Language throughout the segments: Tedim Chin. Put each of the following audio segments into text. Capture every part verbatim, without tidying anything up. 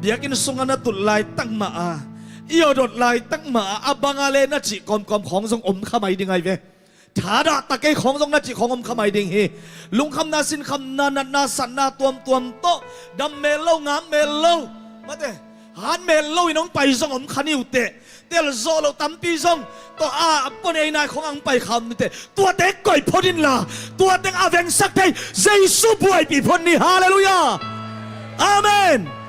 Biakinn sungah na tut laitak mah a, i awdot laitak mah a, a banga le na cih kawmkawm khawng zong om kha mai ding ahi ve. Thadah ta kei khawng zong na cih khawng om kha mai ding hi. Lungkhamna, sinkhamna, natna, satna tuamtuam tawh dam mel lo, ngam mel lo, mate, han mel lo in hong pai zong om kha ni uh teh. Telzawh loh tampi zong tawh a pua nei nai khawng ang pai kha om ni teh. Tuate koih phot inla, tuate a vengsak thei Jesu buaipih phot ni. Halleluiah. Amen.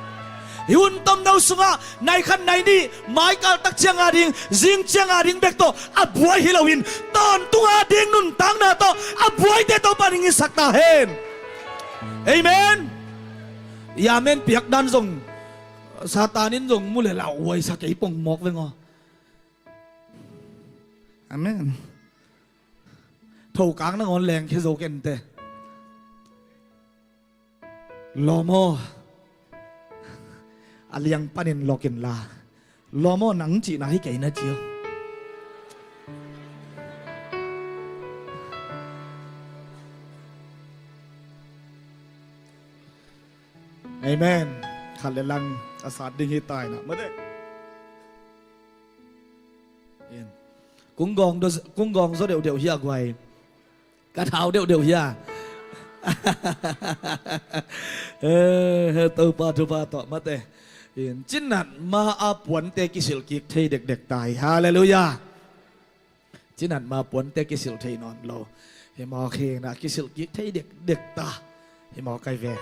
Hi hun tomno sungah nai khat nai nih, mai kal tak ciang a ding, zing ciang a ding bek tawh a buai hi loin, tawntung a ding nuntakna tawh a buaite Topa in hong hisak ta hen. Amen. I amen piak dan zong Satan in zong mu le lau huai sa kei pong mawk veng aw. Amen. Thokang nangawn lengkhia zo kei inteh. Lawm aw, a liang panin lawk inla, lawm aw, nang cihna hi kei na ci aw. Amen. Khat le lang a sat ding hi ta in ah, mate. In. Kung gawng do, kung gawng zaw deuhdeuh hi a guai. Ka thau deuhdeuh hi a. Eh, Topa thupha tawh, mate. In, cinat ma a puante kisilh kik thei dekdek ta hi. Halleluiah. Cinat ma puante kisilh thei nawn lo. Hi mawk hi in ah, kisilh kik thei dekdek ta. Hi mawk ahi ve.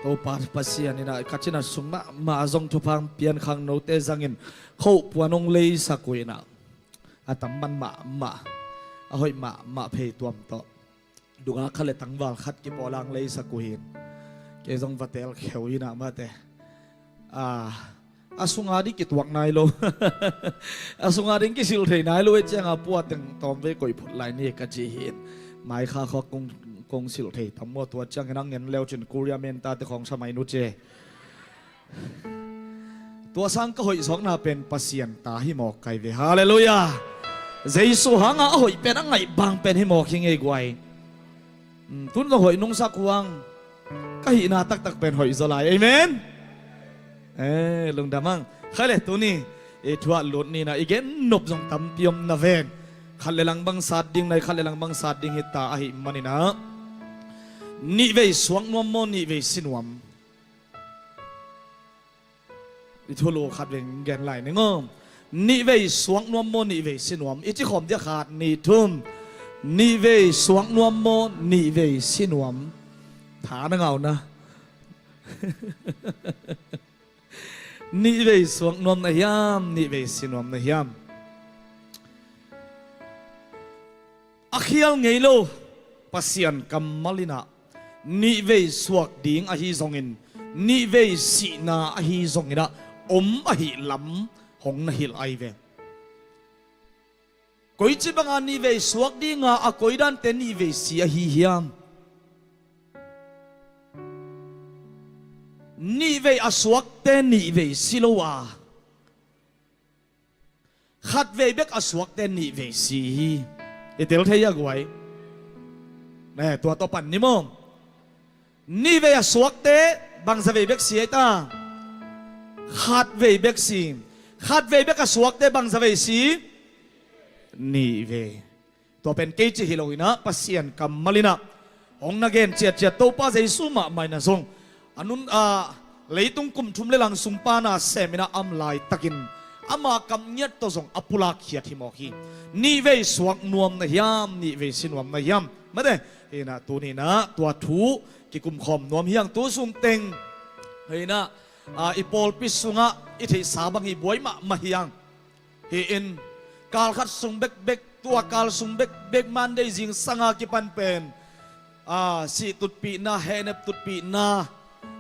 Topa Pasian in ah ka cinat sung mahmah zong thupha hong pia in, khangnote zangin khoh puan hong leisak uh in ah, a tam man mahmah, a hoih mahmah phei tuam tawh. Dungak khat le tangval khat kipawl a hong leisak uh hi in. Kei zong va tel kheu in ah, mate. A, a sunga ding kituak nai lo. A sunga ding kisilh thei nai lo, e, cianga pua teng tawmvei koih phot lai ni ka ci hi in. Mai kha khawk kong, kong silh thei tam maw, tua ciangin a ngen leu cin Korea men tate khawng sa mai nu ce. Tua sang ka hoih zawkna pen Pasian ta hi mawk ahi ve. Halleluiah. Jesu hanga a hoih pen, a ngaih bang pen hi mawk hi ngei guai. Hmm, tun zong hoih nungsak huang ka hihna taktak pen hoih zaw lai. Amen. Eh, lungdam ang. Khai le tuni i thuah lut ni in ah, i gen nop zong tampi om na ven. Khat le lang bang sat ding nai, khat le lang bang sat ding hi ta ahih manin ah, nihvei suak nuam maw, nihvei si nuam? I thulu khat veng gen lai ning aw. Nihvei suak nuam maw, nihvei si nuam? I ci khawm dia, khat, nih, thum. Nihvei suak nuam maw, nihvei si nuam? Tha na ngau na. Nihvei suak nuam na hiam, nihvei si nuam na hiam? A khial ngei lo Pasian kammal in ah, nihvei suak ding ahi zongin, nihvei sihna ahi zongin ah, om ahih lam hong na hilh ahi ve. Koici banga nihvei suak dinga, a koidante nihvei si ahi hiam? Nihvei a suakte nihvei si lo a, khatvei bek a suakte nihvei si hi. I tel thei a guai? Eh, tua tawh pan ni maw? Nihvei a suakte bangzavei bek si ei ta? Khatvei bek si. Khatvei bek a suakte bangzavei si? Nihvei. Tua pen kei ci hi lo in ah, Pasian kammal in ah hong na gen ciatciat Topa Jesu mahmah in ah zong, a nun, a, leitung kum thum le lang sung pan a sem in ah, a om laitakin ama kam ngiat tawh zong a pulak khiat hi mawk hi. Nihvei suak nuam na hiam, nihvei si nuam na hiam? Mate, hi in ah tuni in ah tua thu kikum khawm nuam hi hang. Tu sung teng, hi in ah, a, i pawlpi sungah i theihsa bang hi buai mahmah hi hang. Hi in, kal khat sung bekbek, tua kal sung bekbek, Monday zingsanga kipan pen, a, sih tutpihna, hehnep tutpihna,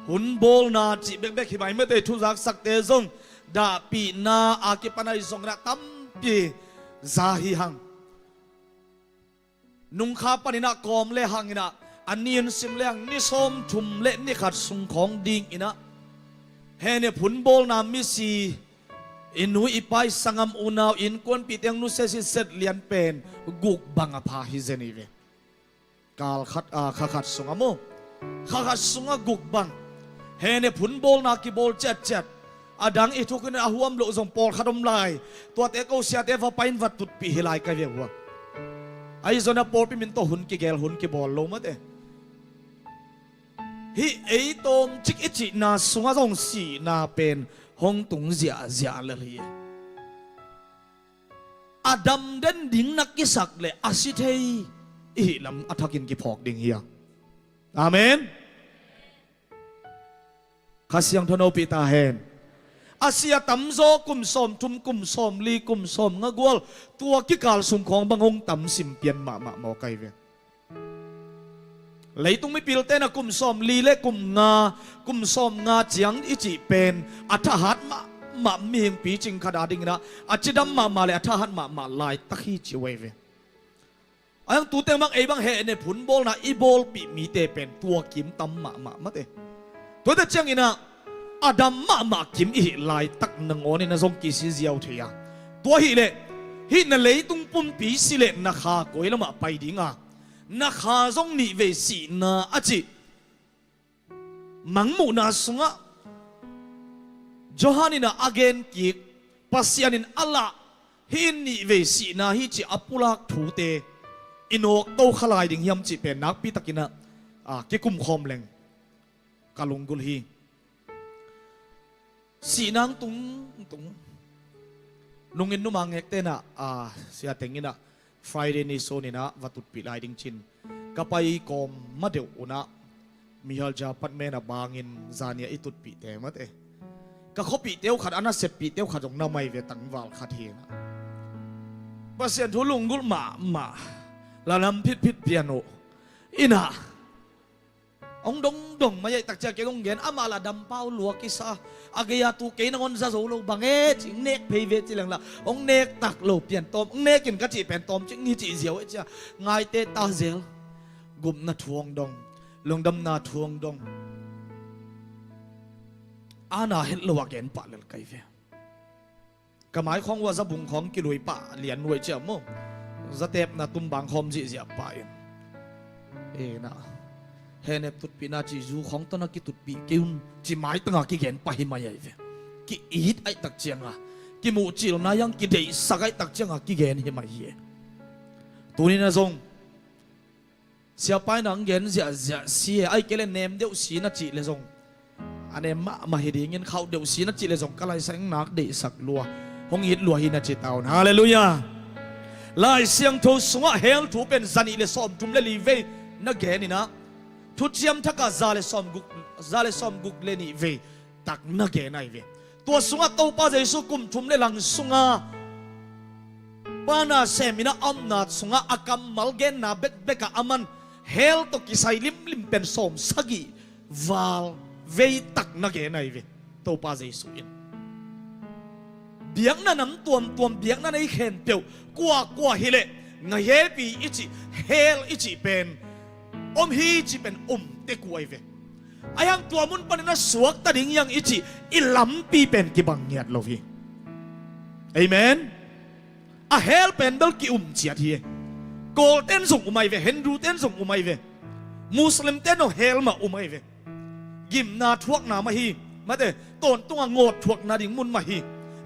hun bawlna cih bekbek hi mai, mate, thuzaksakte zong dahpihna a kipan ahi zongin ah tampi za hi hang. Nungkha panin ah kawm le hangin ah, a ni in sim le hang, ni sawmthum le ni khat sung khawng dingin ah, hehnep hun bawlna misi, i nu i pa i sanggam unau, i innkuanpihte hong nusia sitset lian pen guk bang a pha hi zen hi ve. Kal khat, a, kha khat sungah maw? Kha khat sungah guk bang. Hene phun bawlna kibawl ciatciat. A dang i thuk in a huam loh zong pawlkhat om lai. Tuate ko siate va pai in va tutpih hi lai ka ve uh a. Ahi zongin a pawlpi min tawh hun kigel hun kibawl lo mate. Hih ei tawmcik i cihna sungah zong sihna pen hong tung ziahziah lel hi. A damden ding na kisak leh a si thei i hih lam a thakin kiphawk ding hi a. Amen. Kha Siangtho nopih ta hen. A si a tamzaw kum sawmthum, kum sawmli, kum sawmnga gual, tua kikal sung khawng bang hong tam sim pian mahmah maw kai ve. Leitung mipilte na kum sawmli le kum nga, kum sawmnga ciang i cih pen a thahat mahmah mihing picing khat a dingin ah a cidam mahmah le a thahat mahmah laitak hi ci uh ei ve. A hiang tute bang ei bang hehne phun bawlna i bawlpih mite pen tua kim tam mahmah mate. Tuate ciangin ah a dam mahmah kim i hih laitak nangawnin a zong kisi ziau thei a. Tua hileh hih na leitung pumpi si leh na kha koi lamah pai ding a, na kha zong nihvei sihna a cih mangmuhna sungah Johan in ah a gen kik, Pasian in a lah, hih in nihvei sihna hi cih a pulak thute i nawk to kha lai ding hiam cih pen nakpi takin ah, a, kikum khawm leng ka lunggulh hi. Sihna hong tung, hong tung. Nungin numa ngekte in ah, a, sia teng in ah Friday ni sawnin ah va tutpih lai ding cin ka pai kawm ma deuh un ah Mihalja Patmen a bangin zania i tutpihte mate. Ka khuapihte uh khat, a naseppihte uh khat zong na mai ve tangval khat hi in ah. Pasian thu lunggulh mahmah, la lam phitphit pian uh in ah. Hong dongdong mai ahih tak ciang kei hong gen, amah la dampau lua kisa a, gei-a tu kei nangawn za zo lo bang e ci, hong nek phei ve ci leng la hong nek tak lo pian tawm, hong nek in ka cih pen tawmcik hi cih ziau e ci a, ngaite ta zel. Gupna thu hong dong, lungdamna thu hong dong. A na het lo a gen pah lel kai ve. Ka mai khawng uh a zabung khawng kilui pah lian nuai ciah maw. Zatepna tumbang khawm zihziah pah in. E na. Henep tutpihna cih zu khawng tawh na kitutpih kei un ci maitanga kigen pah hi mai ahi ve. Ki-it ahih tak cianga, kimuhcilna hiang kideihsak ahih tak cianga kigen hi mai hi e. Tuni na zong Siapa in ah hong gen ziahziah si e, ahih kei leh nem deuh si na cih leh zong a nem mahmah hi dingin, khauh deuh si na cih leh zong ka laisak in nak deihsak lua, hong it lua hi na ci ta un. Halleluiah. Lai Siangtho sungah hell thu pen zanih le sawmthum le li vei na gen in ah, Thuciam Thak ah za le sawmguk, za le sawmguk le nih vei tak na gen ahi ve. Tua sungah Topa Jesu kum thum le lang sunga Pa na sem in ah a omna sungah a kammal genna bekbek ah aman hell tawh kisai limlim pen sawmsagih val vei tak na gen ahi ve. Topa Jesu in biakna nam tuamtuam, biakna nei khempeuh, kuakua hileh ngaihepi i cih, hell i cih pen om hi cih pen om tek uh ahi ve. Ahi hang tua mun panin a suakta ding hiang i cih i lampi pen kibang ngiat lo hi. Amen. A hell pen bel ki-um ciat hi. Kawlten zong um ahi ve, Hinduten zong um ahi ve, Muslimten zong hell mah um ahi ve. Gimna thuakna mah hi, mate, tawntunga ngawt thuakna ding mun mah hi,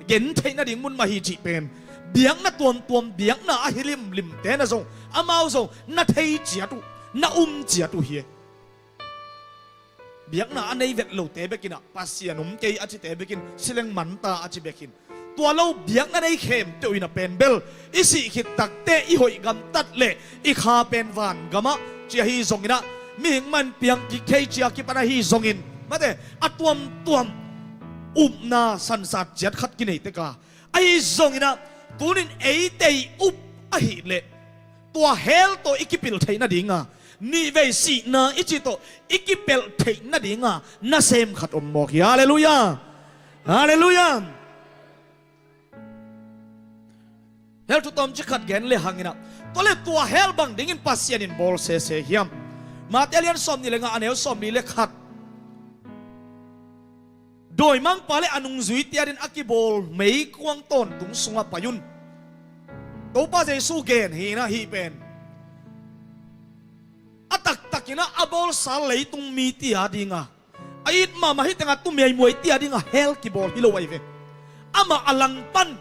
gentheihna ding mun mah hi cih pen biakna tuamtuam, biakna a hi limlimte na zong, amau zong na thei ciat uh, na um ciat uh hi. Biakna a nei vet lote bekin ah Pasian om kei a cite bekin, sileng manta a ci bekin, tua lo biakna nei khempeuh in ah pen bel i sih khit takte i hoih gamtat leh i kha pen vangamah ci ahi zongin ah, mihing mah in piang kik thei ci a kipan ahi zongin, mate, a tuamtuam upna sansat ciat khat kinei tek a, ahi zongin ah tunin eite i up ahih leh tua hell tawh i kipilh theih nadinga, nihvei sihna i cih tawh i kipelh theih nadinga nasem khat om mawk hi. Halleluiah. Halleluiah. Hell thu tawmcik khat gen le hangin ah, tua le tua hell bang dingin Pasian in bawl sese hiam? Mate a lian sawmnih le nga, a neu sawmli le khat. Dawimangpa le a nungzuite adingin a kibawl meikuang tawntung sungah pai un. Topa Jesu gen hi in ah hih pen a taktakin ah a bawlsa leitung mite adinga, a it mahmah hi tengah tumiaimuai tia dingah hell kibawl hi lo ahi ve. Amah a langpan,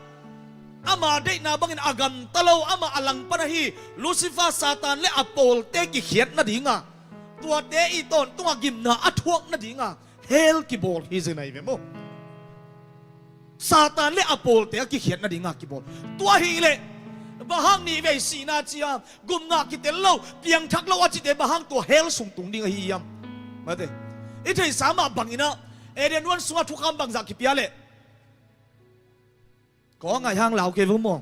ama deihna bangin a gamta lo, amah a langpan ahi Lucifer Satan le a pawlte kikhiat nadinga, tuate i tawntungah gimna a thuak nadinga hell kibawl hi zin ahi ve maw? Satan le a pawlte a kikhiat nadinga kibawl. Tua hileh bang hang nih vei sihna cia gum ngah kitel lo, piangthak lo a cite bang hang tua hell sung tung ding ahi hiam? Mate, i theihsa mah banginah Eden huan sungah thukham bangzah kipia leh, kawng ngaih hang lau kei vung maw?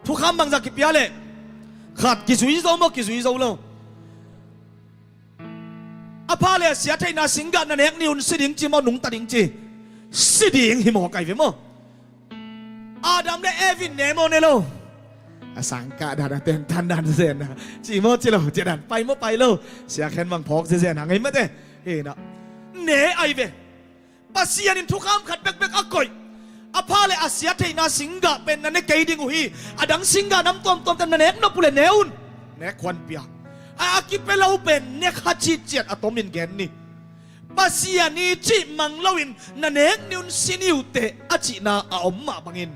Thukham bangzah kipia leh, khat, kizui zo maw, kizui zo lo? A pha le a sia theihna singgah na nek ni un si ding ci maw, nungta ding ci? Si ding hi maw, kai ve maw? Adam le Evi ne maw, ne lo? A sangkah dan a tentan dan zen a ci maw, ci lo? Ci dan pai maw, pai lo? Sia khen bang phawk zenzen a ngei mate. Hinah ne ahi ve. Pasian in thukham khat bekbek a koih. A pha le a sia theihna singgah pen na ne kei ding uh hi. A dang singgah nam tuamtuamte na nek nop uh le ne un, nek khuan pia. A, a kipia lo pen ne kha citciat a tomin gen ni. Pasian i cih mang loin na nek ni un si ni uh teh a cihna a om mah bangin,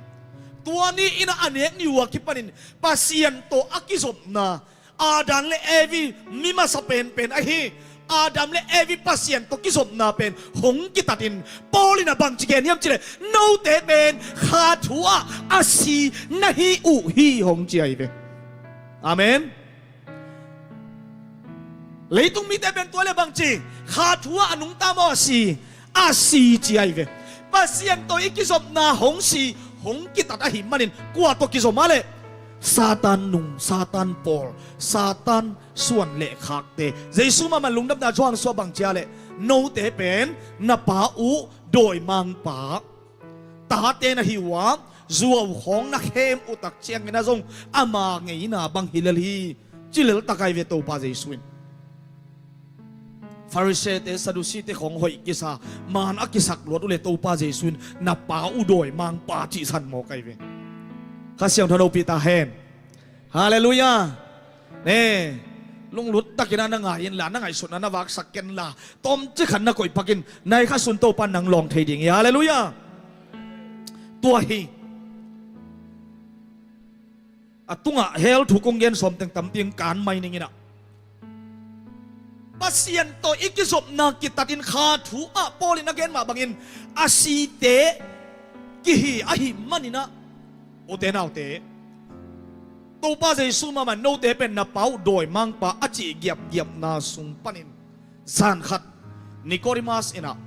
tua ni innah a nek ni uh a kipanin Pasian tawh a kizopna, Adam le Evi mi masa penpen ahi Adam le Evi Pasian tawh kizopna pen hong kitatin, Paul in a bangci gen hiam cileh, note pen kha thu ah a si na hi uh hi, hong ci ahi ve. Amen. Leitung mite pen tua le bangci, kha thu ah a nungta maw, a si? A si ci ahi ve. Pasian tawh i kizopna hong si, hong kitat ahih manin kua tawh kizom a leh? Satan nung, Satan pawl, Satan suan le khakte. Jesu mahmah lungdamna Johan sua bangci a leh, note pen na pa uh dawimangpa tate na hi uh a, zuau khawng na khem uh tak ciangin a zong ama ngeina bang hi lel hi, ci lel tak ahi ve Topa Jesu in. Pharisee-te, Sadducee-te khawng hoih kisa, man a kisak luat uh le Topa Jesu in na pa uh dawimangpa cihsan mawk ahi ve. Kha Siangtho nopih ta hen. Halleluiah. Ne, lunglut takin a na ngai inla, na ngaihsutna na vaksak kenla, tawmcik khat na koihpakin, nai kha sun Topa nang lawng thei ding hi. Halleluiah. Tua hi. A tungah hell thu kong gen sawm teng tampi in kan mai ning inah, Pasian tawh i kizopna kitatin kha thu ah Paul in a gen mah bangin a site kihi ahih maninah, ute naute, Topa Jesu mahmah note pen na pa uh dawimangpa a cih giapgiapna sung panin zan khat Nicodemus inah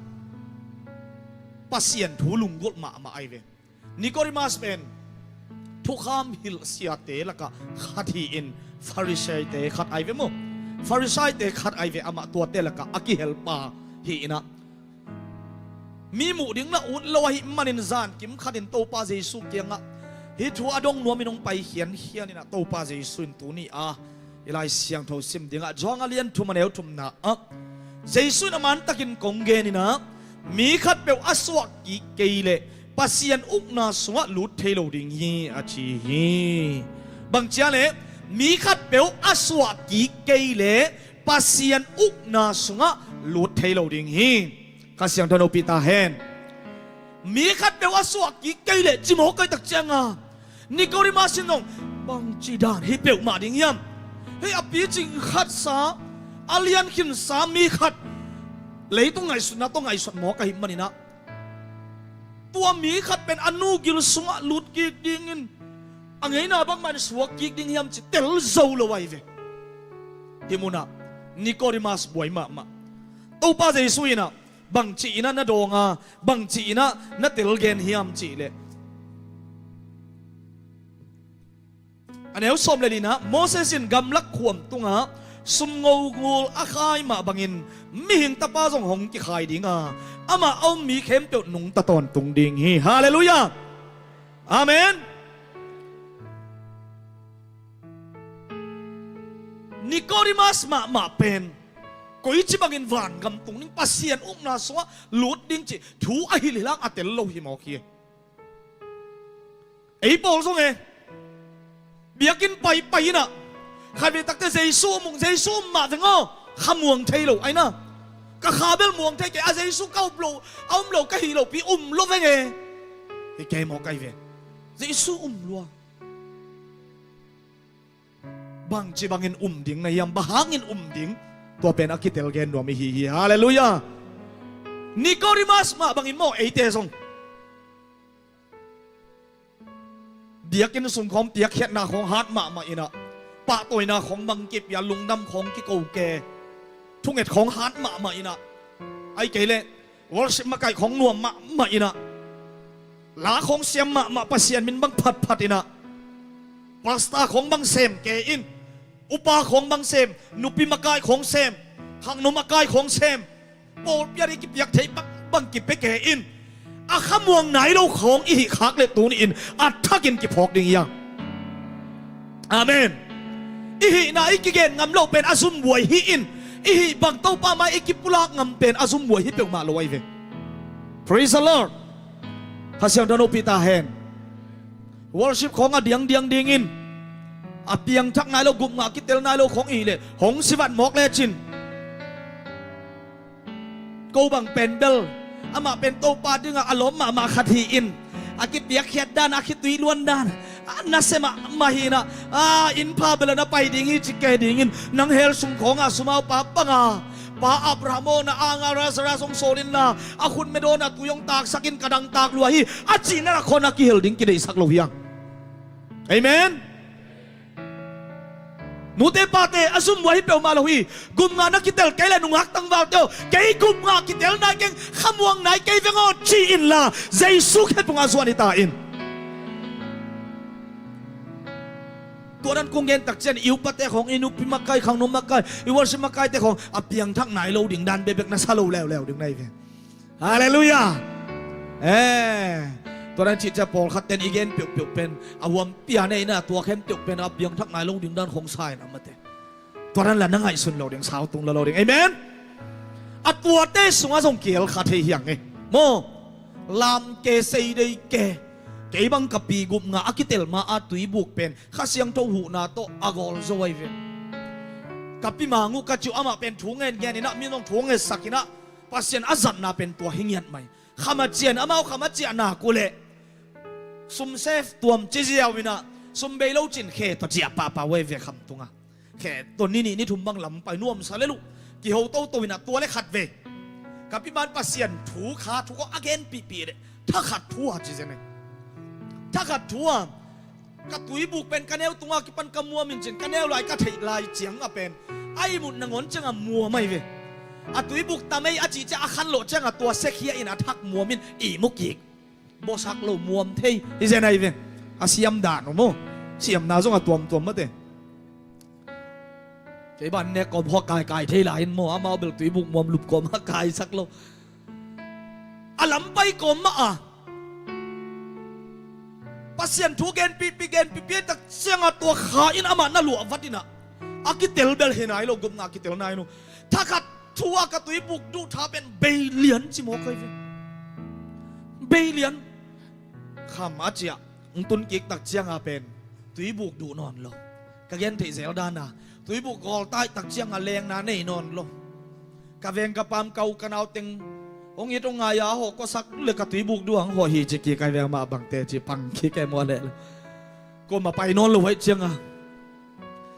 Pasian thu lunggulh mahmah ahi ve. Nicodemus pen thukham hilh siate lakah khat hi-in, Pharisee-te khat ahi ve maw? Pharisee-te khat ahi ve, amah tuate lakah a kihelpa hi-inah, mi muh ding lah ut lo ahih manin zan kim khatin Topa Jesu kiangah hih thu a dong nuamin hong pai khiankhian inah, Topa Jesu in tuni a i Lai Siangtho sim dingah Johan a lian thum a neu thumna ah Jesu in a mantakin kong gen inah, mi khatpeuh a suah kik kei leh Pasian ukna sungah lut thei lo ding hi, a ci hi. Bangci a leh, mi khatpeuh a suah kik kei leh Pasian ukna sungah lut thei lo ding hi. Kha Siangtho nopih ta hen. Mi khatpeuh a suah kik kei leh ci mawk kai tak cianga, Nicodemus in zong, bangci dan hi peuhmah ding hiam? Hei, a picing khatsa, a liankhinsa mi khat leitung ngaihsutna tawh ngaihsut mawk ahih maninah, tua mi khat pen a nu gil sungah lut kik dingin a ngeina bangmah in suak kik ding hiam ci tel zo lo ahi ve. Hih munah Nicodemus buai mahmah. Topa Jesu inah bangci inah na dawnga, bangci inah na telgen hiam cihleh, a neu sawm le nihna, Moses in gamlak khuam tungah sumngo ngul a khai mah bangin mihing Tapa zong hong kikhai dinga, amah a um mi khempeuh nungta tawntung ding hi. Halleluiah. Amen. Nicodemus mahmah pen koici bangin vangam tung ding, Pasian ukna sungah lut ding cih thu a hilhhilh hang a tel lo hi mawk hi. Ei pawl zong e, biakinn paipai inah khatvei takte Jesu um ung, Jesu um mah veng aw, khamuang thei lo ahi na. Ka kha bel muang thei kei, a Jesu ka um lo, a um lo ka hih lopi um lo veng e. Hi kei maw kai ve. Jesu um lua. Bangci bangin um ding na hiam, bang hangin um ding? Tua pen a kitel gen nuam ihi hi. Halleluiah. Nicodemus mah bangin maw eite zong biakinn sung khawng piakkhiatna khawng hat mahmah inah, pahtawina khawng bang kipia, lungdam khawng kiko ke, thunget khawng hat mahmah inah, ai kei leh worship makai khawng nuam mahmah inah, la khawng siam mahmah, Pasian min bang phatphat inah, pastor khawng bang sem ke in, upa khawng bang sem, nupi makai khawng sem, khangno makai khawng sem, pawlpi ah i kipiak thei bang bang kipia ke in, a khamuang nai lo khawng i hih khak leh tuni in a thakin kiphawk ding hi hang. Amen. I hihna i kigen ngam lo pen a zumbuai hi in, i hih bang Topa mai i kipulak ngam pen a zumbuai hi peuhmah lo ahi ve. Praise the Lord. Kha Siangtho nopih ta hen. Worship khawng a diangdiang dingin, a piangthak nai lo, gupngah kitel nai lo khawng i hih leh hong sivat mawk lecin, ko bang pen bel amah pen Topa dingah a lawm mahmah khat hi in, a kipiakkhiat dan, a khitui luan dan, a nasia mahmah hi inah, a, inn pha bel a na pai ding hi ci kei dingin, nang hell sung khawngah sumaupa panga, Pa Abraham aw, na anga Lazarus hong sawl inla, a khutme dawnah tui hong taksak in, ka dangtak lua hi, a cihna lakhawng a kihel ding kideihsak lo hi hang. Amen. Nute pate, a zumbuai hi peuhmah lo hi. Gupngah na kitel kei leh nungak tangvalte aw, kei gupngah kitel nai keng, khamuang nai kei veng aw ci inla, Jesu khetphungah zuan hi ta in. Tua dan kong gen tak ciang i upate khawng, i nupi makai, khangno makai, i worship makaite khawng a piangthak nai lo ding dan bekbek na sa lo leuleu ding na hi ve. Halleluiah. Eh, tua dan cih ciang pawlkhat ten i gen peuhpeuh pen a huampi a neihna, tua khempeuh pen a piangthak nai lo ding dan khawng sa in a mate. Tua dan la na ngaihsun lo ding, sau tung lo lo ding. Amen. A tuate sungah zong kihel kha thei hi hang e. Maw, lam ke, seidei ke. Kei bang ka pi gupngah a kitel ma-a tuibuk pen Kha Siangtho huhna tawh a gawl zo ahi ve. Ka pi mang uh ka cih uh, amah pen thu ngen ngen inah, mi zong thu ngetsak inah, Pasian a zatna pen tua hi ngiat mai. Kham a ciah in, amau kham a ciah nak uh leh sum sef tuam ci ziau inah, sum bei lo cin khe tawh ciah pahpah uh ahi ve kham tungah. Khe tawh ni nih ni thum bang lam pai nuamsa lel uh. Kiho toto inah tua le khat ve. Ka pi man Pasian thu, kha thu kawh a genpihpih leh thakhat thu a ci zen e. Thakhat thu a, ka tuibuk pen ka neu tungah kipan ka muam in cin, ka neu lai ka theih lai ciangah pen a ihmut nangawn ciangah muam ahi ve. A tuibuk tam ei a cih ciang a khanlawh ciangah tua sekhia in a thak muam in ihmu kik. Bawsak lo muam thei hi zen ahi ve. A siam dan uh maw. Siamna zong a tuamtuam mate. Kei ban nek kawm hua kaikai thei lai in maw, amau bel tuibuk muam lup kawm a kaisak lo. A lam pai kawm mah a Pasian thu genpihpih genpihpih tak ciangah tua kha in amah na luah vat inah, a kitel bel hi nai lo, gupngah kitel nai lo. Thakhat thu a ka tuibuk duh tha pen beilian ci mawk ahi ve. Beilian. Kham a ciah hong tun kik tak ciangah pen tuibuk duh nawn lo. Ka gen theih zel dan a, tuibuk gawl taih tak ciangah lengna nei nawn lo. Ka veng ka pam, ka u ka nau teng hong it hong ngai a, hawh kawsak le ka tuibuk duh hong hawh hi ci kik ahi ve. Amah bangte ci pang kik e maw leh. Kuamah pai nawn lo ahih ciangah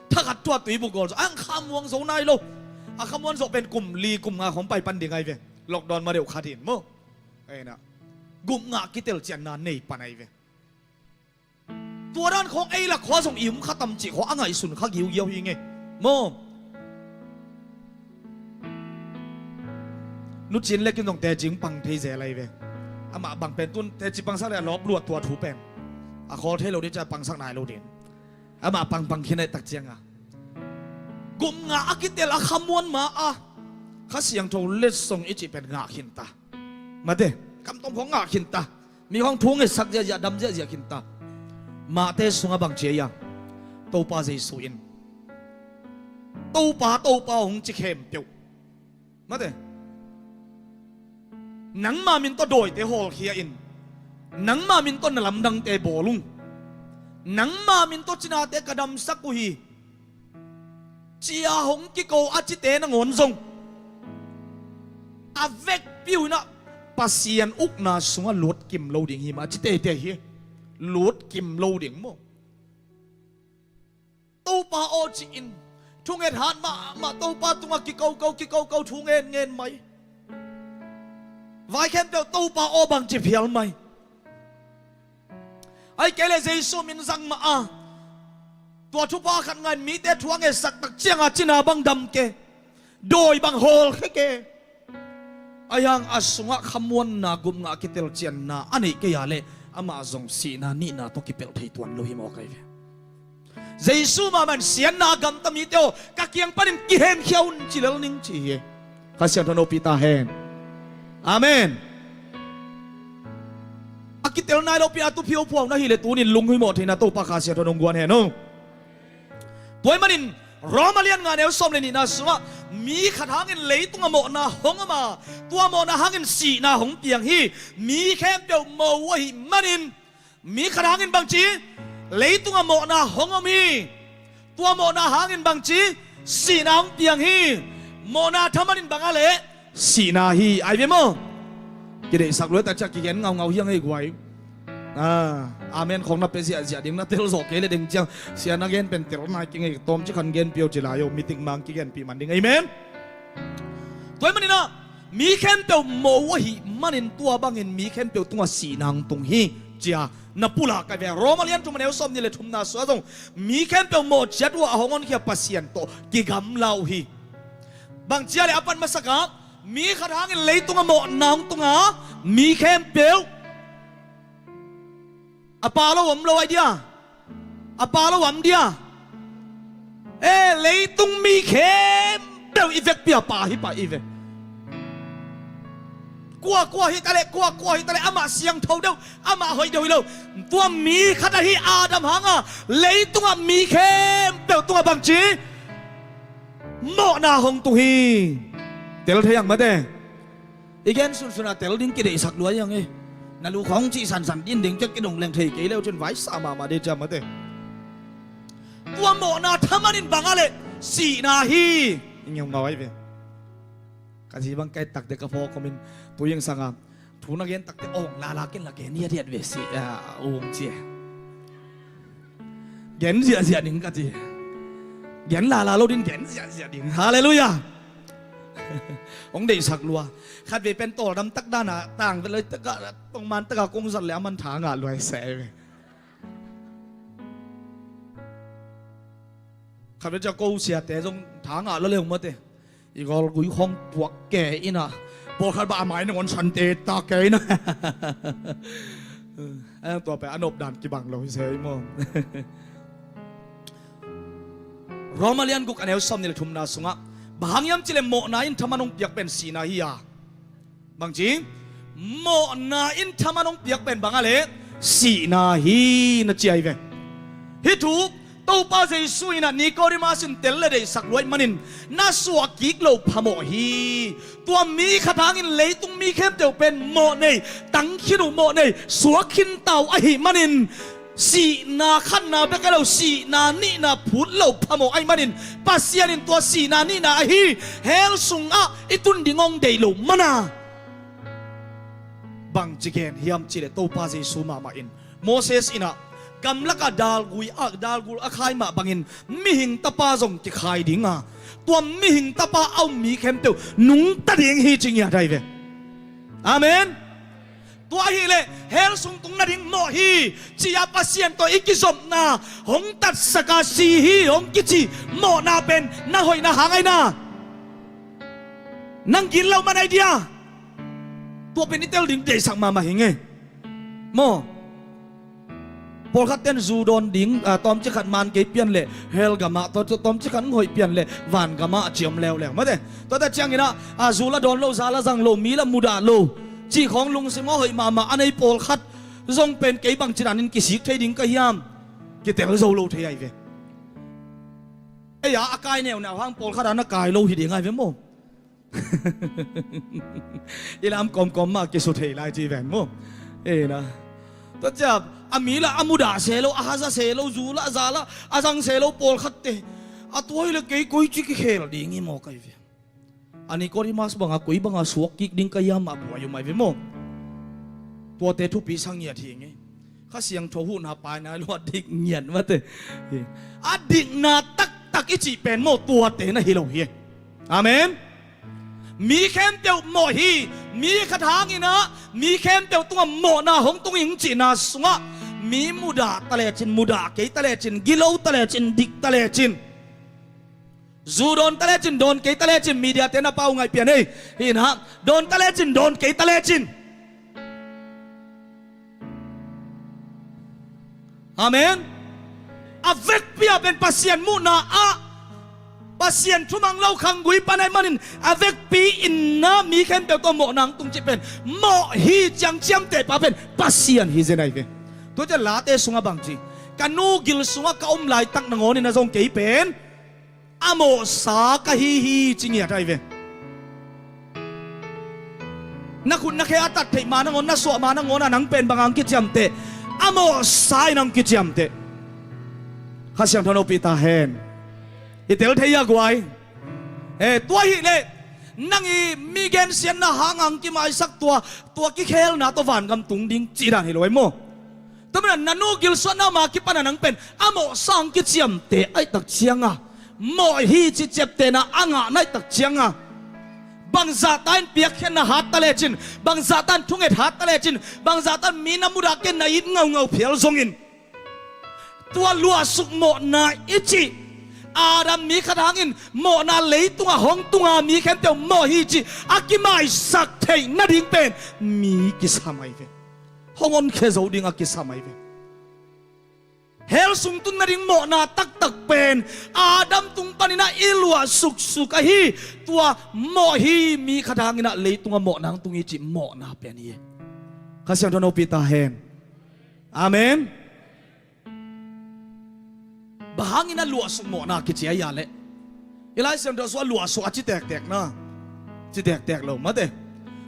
thakhat thu a tuibuk gawl zawh, a khamuang zo nai lo. A khamuan zawh pen kum li kum nga khawng pai pan ding ahi ve. Lockdown ma deuh khat in maw. Ahi na, gupngah kitel cianna nei pan ahi ve. Tua dan khawng ei lak khua zong i um kha tam cih khawng a ngaihsun kha giugiau hi nge maw. Nu Cin le kin zong teci pang thei zel ahi ve. Amah bang pen tun teci pangsak le a lawp luat tua thu pen a khawl thei lo ding ci a pangsak nai lo ding. Amah pangpang khin ahih tak ciangah gupngah a kitel a khamuan ma a Kha Siangtho letsong i cih pen ngah khin ta. Mate, kamtom khawng ngah khin ta. Mi khawng thu ngetsak ziahziah, dam ziahziah khin ta. Mahte sungah bang ci hiam? Topa Jesu in, Topa, Topa hong ci khempeuh, mate, nangma min tawh dawite hawlkhia in, nangma min tawh na lamdangte bawl ung, nangma min tawh cinate ka damsak uh hi, ci-a hong kiko a cite nangawn zong a vekpi uh inah Pasian ukna sungah lutkim lo ding hi mah, a ci teitei hi. Lutkim lo ding maw? Topa aw ci-in thunget hat mahmah, Topa tungah kikoko kikoko thu ngenngen mai. Vai khempeuh Topa aw bangci phial mai. Ahih kei leh Jesu min zang mah a, tua thupha khat ngahin mite thu a ngetsak tak cianga cina bang dam ke, dawi bang hawlkhia ke. Ahi hang a sungah khamuanna, gupna, kitelcianna a neih kei a leh amah zong sihna nihna tawh kipelh thei tuan lo hi mawk ahi ve. Jesu mahmah in siatna a gamta mite aw, ka kiang panin kihemkhia un ci lel ning ci hi. Kha Siangtho in hopih ta hen. Amen. A kitel nai lopi a tupi a phuak na hih leh tuni in lunghimawh theihna Topa Kha Siangtho in hong guan hen aw. Tua ahih manin Roma lian nga neu sawm le nihna sungah mi khat hangin leitungah mawhna hong om a, tua mawhna hangin sihna hong piang hi. Mi khempeuh mo uh ahih manin mi khat hangin bangci, leitungah mawhna hong om hi. Tua mawhna hangin bangci, sihna hong piang hi. Mawhna thaman in bang a leh sihna hi, ai ve maw? Kideihsak lua tak ciah kigen ngaungau hi a ngei guai. Ah, amen khong na pe ziahziah ding, na tel zawh kei le ding ciang, sia na gen pen tel nai kingei, tawmcik khan genpih o ci lai o, meeting mang kigenpih man ding. Amen. Tua ahih manin ah mi khempeuh mo uh ahih manin tua bangin mi khempeuh tungah sihna hong tung hi, ci-a na pulak ahi ve. Roma lian thum a neu sawm nih le thumna sungah zong mi khempeuh mawh ciat uh a hong honkhia Pasian tawh kigamla uh hi. Bang ci a leh a pan masak ah mi khat hangin leitungah mawhna hong tung a, mi khempeuh a pa lo om lo ai dia, a pa lo om dia. E, leitung mi khempeuh i vekpi a pa hi pah i ve. Kuakua hi ta leh, kuakua hi ta leh, amah siangtho deuh, amah hoih deuh hi lo. Tua mi khat ahi Adam hanga leitungah mi khempeuh tungah bangci, mawhna hong tung hi. Tel thei ang mate. I gen sunsun a tel ding kideihsak lua hi ang e. Na lu khawng cih sansan din ding ciah kidong leng thei kei leu cin vaisa mahmah ding ciah mate. Tua mawhna thaman in bang a leh sihna hi. I ngiau ngau ai ve. Ka zi bang kai takte ka phawk komin tu ing sanga thu na gen takte awng lala ken la gen hiathiat ve si a ung ci e. Gen ziahziah ding ka ci. Gen lala lo din gen ziahziah ding. Halleluiah. Hong deihsak lua. Khat vei pen tawldam tak dana tang ve loi taka tongman taka kong zat le a man tha ngah luai se ve. Khat vei cia ko siate zong tha ngah lo le hong mate. I gawlgui khawng puak ke inah pawlkhat bah a mai nangawn sante ta ke inah. Tua pen a nopdan kibang lo hi se i maw? Roma lian guk a neu sawm nih le thumna sungah bang hang hiam cileh mawhna in thaman hong piak pen sihna hi a. Bangci? Mawhna in thaman hong piak pen bang a leh sihna hi na ci ai ve. Hih thu Topa Jesu inah Nicodemus in tel le deihsak luai manin na suah kik loh phamawh hi. Tua mi khat hangin leitung mi khempeuh pen mawh nei, tang khin uh mawh nei, suak khin ta uh ahih manin sihna khatna bek a lo, sihna nihna phut loh phamawh ahih manin Pasian in tua sihna nihna ahi hell sungah i tun ding hong deih loh mana bangci gen hiam cileh Topa Jesu mahmah in Moses inah gamlakah dalgui a dalgul a khai mah bangin mihing tapa zong kikhai dinga tua mihing tapa a um mi khempeuh nungta ding hi ci ngiat ai ve. Amen. Tua ahileh hell sung tung nading mawh hi ci-a Pasian tawh i kizopna hong tatsaka si hi hong kici mawhna pen na hoihna hang aina nang gin lo man ai dia. Tua pen i tel ding deihsak mahmah hi ngei maw? Pawlkhat ten zu dawn ding, a, tawmcik khat man kei pian leh hell gamah, tawmcik khat hoih pian leh van gamah a ciam leuleu mate. Tuate cianginah a zu la dawn lo, za la zang lo, mi la mudah lo cih khawng lungsim a hoih mahmah a nei pawlkhat zong pen kei bangci danin kisik thei ding ka hiam? Kitel zo lo thei ai ve. Ei a, a kai neuneu hang pawlkhat a na kai lo hi ding ai ve maw? I lam kawmkawm mah kisu thei lai ci ven maw? Ei na. Tua ciah a mi la a mudah se lo, a haza se lo, zu la za la a zang se lo pawlkhatte a tua hi le kei koi ci kikhel ding hi maw kai ve? A Nicodemus banga koi banga suak kik ding ka hiam a buai uh mai ve maw? Tuate thupi sa ngiat hi ngei. Kha Siangtho huhna paina lua dik ngiat mate. A dikna taktak i cih pen maw tuate na hi lo hi. Amen. Mi khempeuh mawh hi. Mi khat hangin ah mi khempeuh tungah mawhna hong tung ing cihna sungah mi mudah ta lecin, mudah kei ta lecin, gilo ta lecin, dik ta lecin, zu dawn ta lecin, dawn kei ta lecin, media te na pau ngaih pian ei. Hi na, dawn ta lecin, dawn kei ta lecin. Amen. A vekpi ah pen Pasian muhna ah Pasian thumang lo khanggui pan ahih manin a vekpi in na mi khempeuh tawh mawhna hong tung cih pen mawh hi ciang ciamteh pa pen Pasian hi zen ahi ve. Tua ciah Late sungah bang ci, ka nu gil sungah ka om laitak nangawnin a zong kei pen a mawhsa ka hi hi ci ngiat ahi ve. Na khut na khe a tat theih ma nangawn, na suah ma nangawn a nang pen bang hong kiciamteh? A mawhsa in hong kiciamteh. Kha Siangtho na upih ta hen. I tel thei a guai. Eh, tua hi leh nang i mi gensiatna hang hong kimaisak tua, tua kikhelna tawh vangam tung ding cih dan hi lo ai maw? Tua manin na nu gilsuahna ma kipan a nang pen a mawhsa hong kiciamteh ahih tak cianga, mawh hi cih ciaptehna a ngahna ahih tak cianga, bangzahta in piakkhiatna hat ta lecin, bangzahta in thunget hat ta lecin, bangzahta in mi na mudah kei na it ngaungau phial zongin, tua luahsuk mawhna i cih, Adam mi khat hangin mawhna leitungah hong tunga mi khempeuh mawh hi cih a kimaisak theih nading pen mi kisam ahi ve. Hong honkhia zo ding a kisam ahi ve. Hell sung tun nading mawhna taktak pen Adam tung panin ah i luah suksuk ahi. Tua mawh hi, mi khat hangin ah leitungah mawhna hong tung hi cih mawhna pen hi. Kha Siangtho na upih ta hen. Amen. Bang hangin a luahsuk mawhna kici a hia leh? I Lai Siangtho sungah luahsuk a ci tektek na, ci tektek lo mate.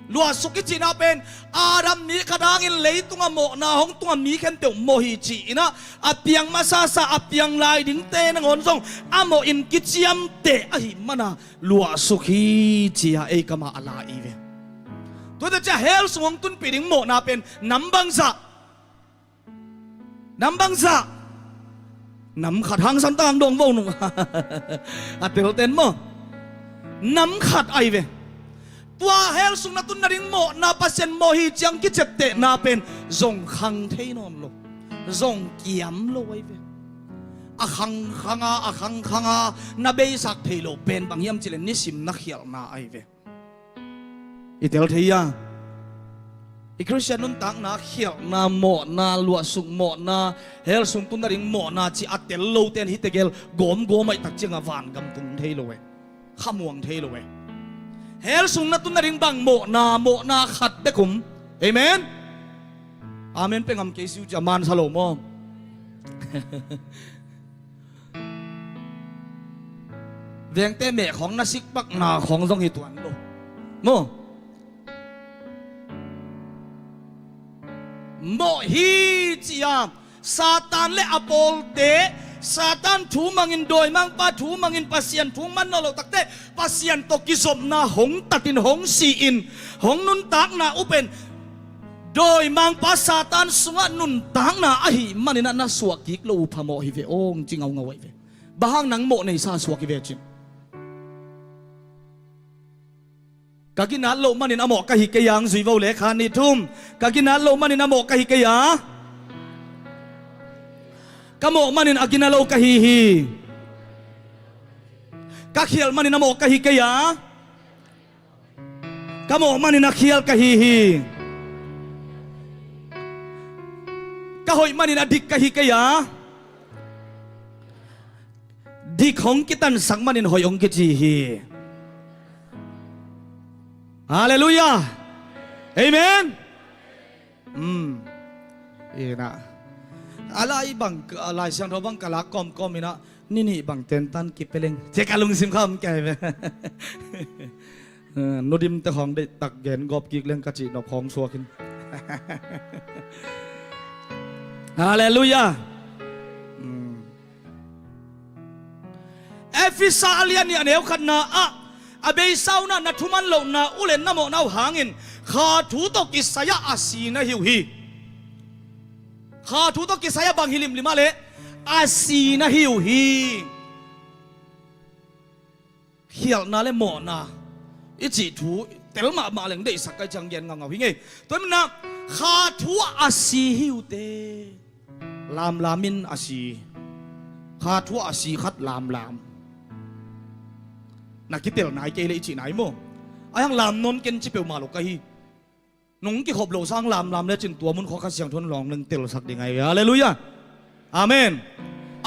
Luahsuk i cihna pen Adam mi khat hangin leitungah mawhna hong tunga mi khempeuh mawh hi ci-in ah, a piang masasa a piang lai dingte nangawn zong a mawh in kiciamteh ahih mana luahsuk hi ci-a ei kamah a la i ve. Tuate ciah hell sung hong tunpih ding mawhna pen nam bangzah? Nam bangzah? Nam khat hang san tang dong vo nung. A telten maw? Nam khat ahi ve. Tua hell sung na tun nading mawhna Pasian mawh hi ciang kiciaptehna pen zong khang thei nawn lo, zong kiam lo ahi ve. A khangkhanga, a khangkhanga na beisak thei lo pen bang hiam cih leh nisim na khialhna ahi ve. I tel thei a, i Khristian nuntakna khialhna, mawhna, luahsuk mawhna, hell sung tun nading mawhna ci a tel lote in hihte gel gawmgawm ahih tak ciangah vangam tung thei lo e. Khamuang thei lo e. Hell sung na tun nading bang mawhna, mawhna khat bek om. Amen. Amen pe ngam kei si uh ci a man sa lo maw? Vengte meh khawng na sikpakna khawng zong hi tuan lo maw? Mawh hi ci-a Satan le a pawlte, Satan thu mangin, dawimangpa thu mangin, Pasian thu man nawn lo takte Pasian tawh kizopna hong tatin, hong si-in, hong nuntakna uh pen dawimangpa Satan sungah nuntakna ahih manin ah na suah kik lo uh phamawh hi ve aw, ci ngaungau ahi ve. Bang hang nang mawh neisa suak hi ve cin? Ka ginat loh manin a mawh ka hi kei a, hong zui vo le kha nih thum. Ka ginat loh manin a mawh ka hi kei a, ka mawh manin a gina lo ka hi hi. Ka khialh manin a mawh ka hi kei a, ka mawh manin a khial ka hi hi. Ka hoih manin a dik ka hi kei a, dik hong kitansak manin hoih hong kici hi. Halleluiah. Amen. Um. Ina, a lai bang, a Lai Siangtho bang ka lak kawmkawm inah, ni nih bang tentan kipia leng ci a ka lungsim kham kei ve. Eh, Nu Dim te khawng deihtak gen gawp kik leng ka cihnop khawng suak in. Halleluiah. Um. Efesa a lian nih a neu khatna ah, A beisa un ah na thuman lohna uh le na mawhna uh hangin kha thu tawh kisai-ah a si na hi uh hi. Kha thu tawh kisai-ah bang hi limlim ah leh a si na hi uh hi. Khialhna le mawhna i cih thu tel mahmah leng deihsak ka hih ciang gen ngaungau hi ngei. Tua ahih manin ah kha thu-ah a si hi uh teh. Lamlam in a si. Kha thu-ah a si khat lamlam. Na kitel nai kei leh i cih nai maw? Ahi hang lam nawn ken ci peuhmah lo ka hi. Nong kikhop loh sang lamlam lecin tua mun khawng Kha Siangtho in lawng leng telsak ding ahi ve. Halleluiah. Amen.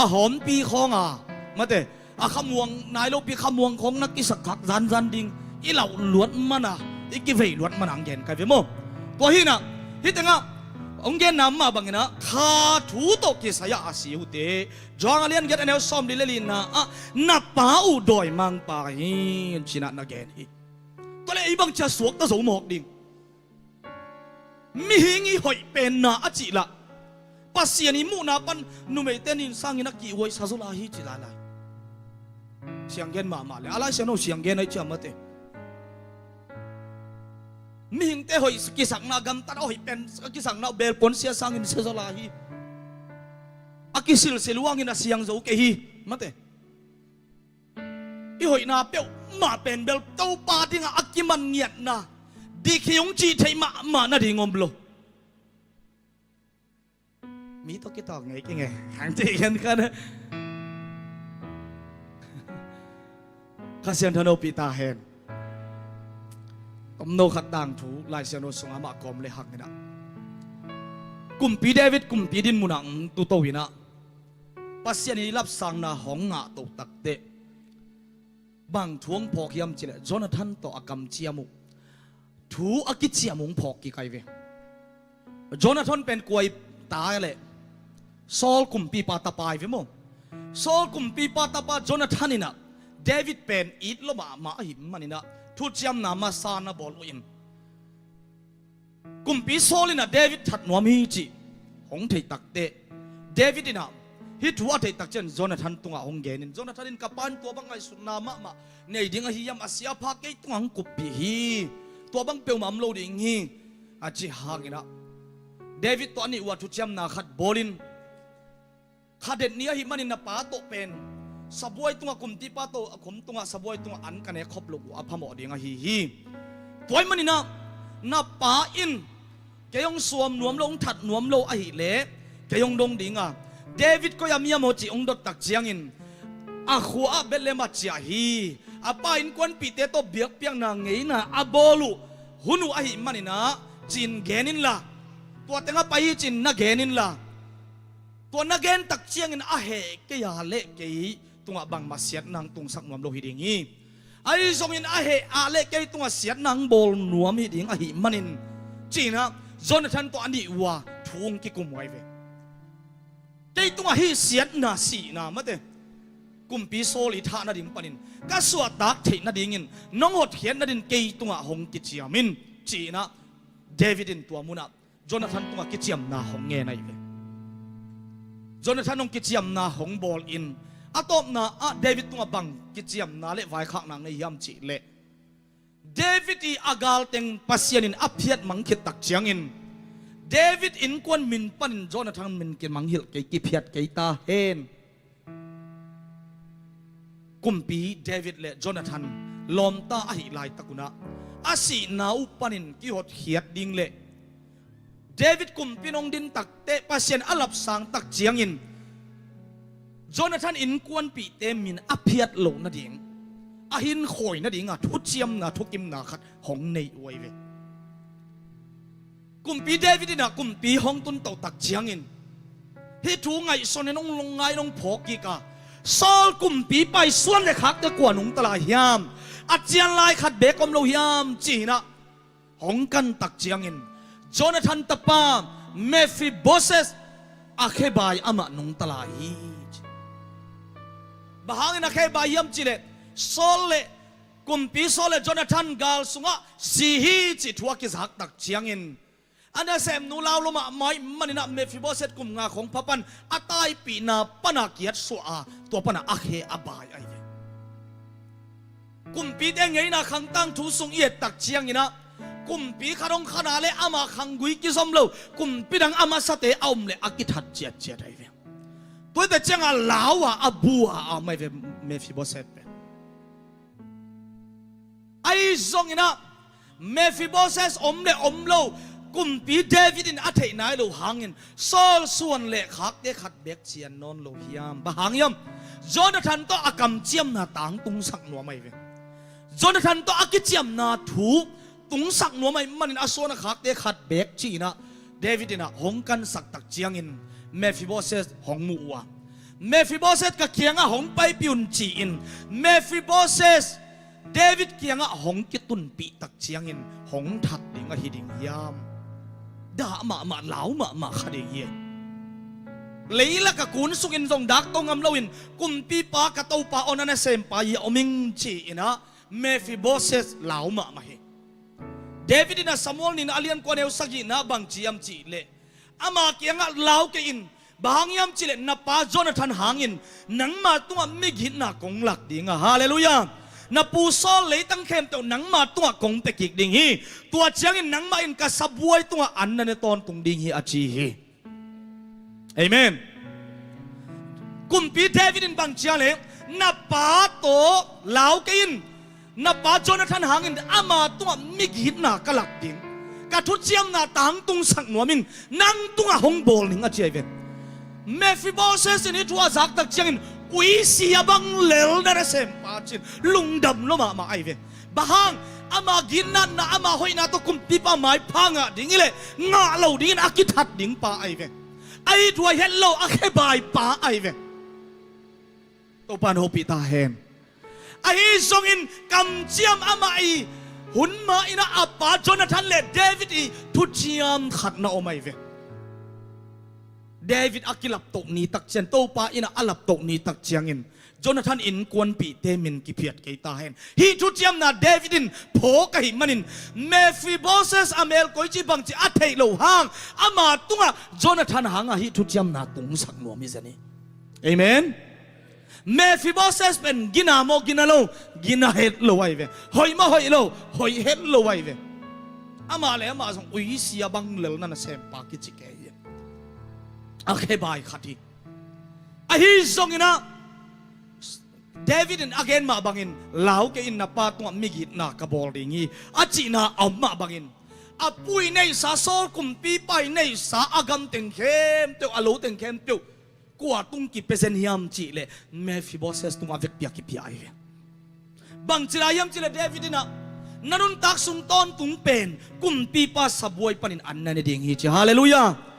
A hawmpi khawng a, mate, a khamuang nai lopi khamuang khawng na kisak khak zanzan ding i lauh luat man a, i kivei luat man a hong gen ka hi ve maw? Tua hi in ah, hih tengah hong genna mah bangin ah kha thu tawh kisai-ah a si uh teh. Johan a lian giat a neu sawmli le lina ah na pa uh dawimangpa hi, ci-in ah na gen hi. Tua leh ei bang ci-a suakta zo mawk ding? Mihing i hoih penna a cih lah Pasian i muhna pan numeite nin sangin a kihhuai sa zaw lai hi ci lailai. Sianggen mahmah le a Lai Siangtho sianggen ahi ciamate. Mihingte hoih kisakna, gamtat a hoih pen a kisakna uh belpuan sia sangin sia zaw lai hi. A kisilsil uh hangin a siang zo kei hi, mate. I hoihna peuhmah pen bel Topa dingah a kiman ngiatna, dik hi hong cih theih mahmah nading om lo. Mi tawh kitawk ngei kei nge hang cih khen khan. Kha Siangtho in hopih ta hen. Tomno khat tangthu Lai Siangtho sungah mah kawm le hang in ah, Kumpi David kumpi din munah hong tuto in ah, Pasian i lapsangna hong ngah toh takteh bang thu hong phawk hiam cih leh Jonathan tawh a kamciam uh, thu a kiciam uh hong phawk kik ahi ve. Jonathan pen kua i ta leh, Saul kumpipa tapa ahi ve maw? Saul kumpipa tapa Jonathan in ah David pen it lua mahmah ahih manin ah thuciamna masa na bawl uh in, Kumpi Saul in ah David that nuam hi cih hong theih takteh, David in ah hih thu a theih tak ciang Jonathan tungah hong gen in, Jonathan in, "Ka pa in tua bang ngaihsutna mahmah nei ding ahi hiam? A sia a pha kei tungah hong kuppih hi. Tua bang peuhmah om lo ding hi," a cih hangin ah David tawh a nih uh a thuciamna khat bawl in, kha det ni ahih manin na pa tawh pen sabuai tungah, kumpipa tawh a khum tungah, sabuai tungah an ka nek khop loh uh a phamawh ding ahi hi. Tua ahih manin ah na pa in kei hong suam nuam lo, hong that nuam lo ahih leh kei hong dong ding a, David koi-ah mi hiam aw cih hong dot tak ciangin a khua ah Bethlehem ah ciah hi. A pa innkuanpihte tawh biakpiakna ngeina a bawl uh hun uh ahih manin ah ci-in gen inla, tua teng ah pai hi ci-in na gen inla, tua na gen tak ciangin a heh kei a leh kei tungah bangmah siatna hong tungsak nuam lo hi ding hi. Ahi zongin a heh a leh kei tungah siatna hong bawl nuam hi ding ahih manin, ci-in ah Jonathan tawh a nih uh a thu hong kikum uh ahi ve. Kei tungah hih siatna, sihna, mate, Kumpi Saul i thah nading panin ka suahtak theih nadingin nong hotkhiat nadin kei tungah hong kiciam in, ci-in ah David in tua munah Jonathan tungah kiciamna hong ngen ahi ve. Jonathan hong kiciamna hong bawl in, a tawpna ah David tungah bang kiciamna le vaikhakna nei hiam cih leh, David i a galteng Pasian in a phiatmang khit tak ciangin David innkuan min panin Jonathan min kimangngilh kei, kiphiat kei ta hen. Kumpi David le Jonathan lawmta ahih laitak un ah a sihna uh panin kihotkhiat ding le David kumpi in hong din takteh Pasian a lapsang tak ciangin Jonathan innkuanpihte min a phiat loh nading, a hinkhawi nading a thuciamna, thukimna khat hong nei uh ahi ve. Kumpi David in ah kumpi hong tun toh tak ciangin hih thu ngaihsun in hong lungngai in hong phawk kik a, Saul kumpipa i suan le khakte kua nungta lai hiam? A cian lai khat beek om lo hiam? Ci-in ah hong kan tak ciangin Jonathan tapa Mephiboset a khebai amah nungta lai hi. Bang hangin a khebai hiam cih leh Saul le, kumpi Saul le Jonathan gal sungah si hi cih thu a kizak tak ciangin a nasemnu lau lua mahmah ahih manin ah Mephiboset kum nga khawng pha pan a taipihna pan a kiatsuah a, tua pan a a khe a bai ahi ve. Kumpite ngeina khang tangthu sung i et tak ciangin ah, kumpi khat hong khan a leh ama khanggui kizom lo, kumpi dang a masate a om leh a kithat ciatciat ahi ve. Tua hi tak ciangah lau a, a bu a, a om ahi ve Mephiboset pen. Ahi zongin ah Mephiboset om leh om lo, kumpi David in a theih nai lo hangin Saul suan leh khakte khat beek cian nawn lo hiam? Bang hang hiam? Jonathan tawh a kamciamna tangtungsak nuam ahi ve. Jonathan tawh a kiciamna thu tungsak nuam ahih manin a suan a khakte khat beek ci-in ah David in ah hong kansak tak ciangin Mephiboset hong mu uh a, Mephiboset ka kiangah hong paipih un ci-in Mephiboset David kiangah hong kitunpih tak ciangin hong that ding ahi ding hiam? Dah mahmah, lau mahmah kha ding hi. Leilak a kun sungin zong dak to ngam loin kumpipa ka topa aw, na nasempa hi a om ing ci-in ah Mephiboset lau mahmah hi. David in ah Samuel nihna a lian kua neu sagihna bang ci hiam cih leh, ama kiangah lau kei in, bang hang hiam cih leh na pa Jonathan hangin nangma tungah migitna kong lak ding a, halleluiah, na pu Saul leitang khempeuh nangma tungah kong pia kik ding hi. Tua ciangin nangmah in ka sabuai tungah an na ne tawntung ding hi, a ci hi. Amen. Kumpi David in bang ci hiam leh, na pa tawh lau kei in, na pa Jonathan hangin ama tungah migitna ka lak ding, ka thuciamna tangtungsak nuam in, nang tungah hong bawl ning, a ci ahi ve. Mephiboset in hih thu a zak tak ciangin, uisia bang lel na nasempa ci-in lungdam lua mahmah ahi ve. Bang hang? Ama gitnatna, ama hoihna tawh kumpipa maipha ngah ding hi leh ngah lo dingin a kithat ding pa ahi ve. Ahi thu a het lo, a khebai pa ahi ve. Topa in hopih ta hen. Ahi zongin kamciam amah i hun mah in ah a pa Jonathan leh David i thuciam khat na om ahi ve. David a kilaptoh ni tak ciang, Topa in ah a laptoh ni tak ciangin Jonathan innkuanpihte min kiphiat kei ta hen. Hih thuciamna David in phawk ahih manin Mephiboset a mel koici bangci a theih loh hang ama tungah Jonathan hangah hih thuciamna tungsak nuam hi zen hi. Amen. Mephiboset pen gina maw, gina lo? Gina het lo ahi ve. Hoih maw, hoih lo? Hoih het lo ahi ve. Amah leh amah zong uisia bang lel na nasempa kici kei hi. A khebai khat hi. Ahi zongin ah David in a gen mah bangin, lau kei in, na pa tungah migitna ka bawl ding hi, a cihna a om mah bangin, a pu i neihsa, Saul kumpipa i neihsa a gam teng khempeuh, a lo teng khempeuh kua tung kipia zen hiam cih leh Mephiboset tungah vekpi-a kipia ahi ve. Bangci lai hiam cih leh David in ah, na nuntak sung tawntung pen kumpipa sabuai panin an na ne ding hi ci. Halleluiah.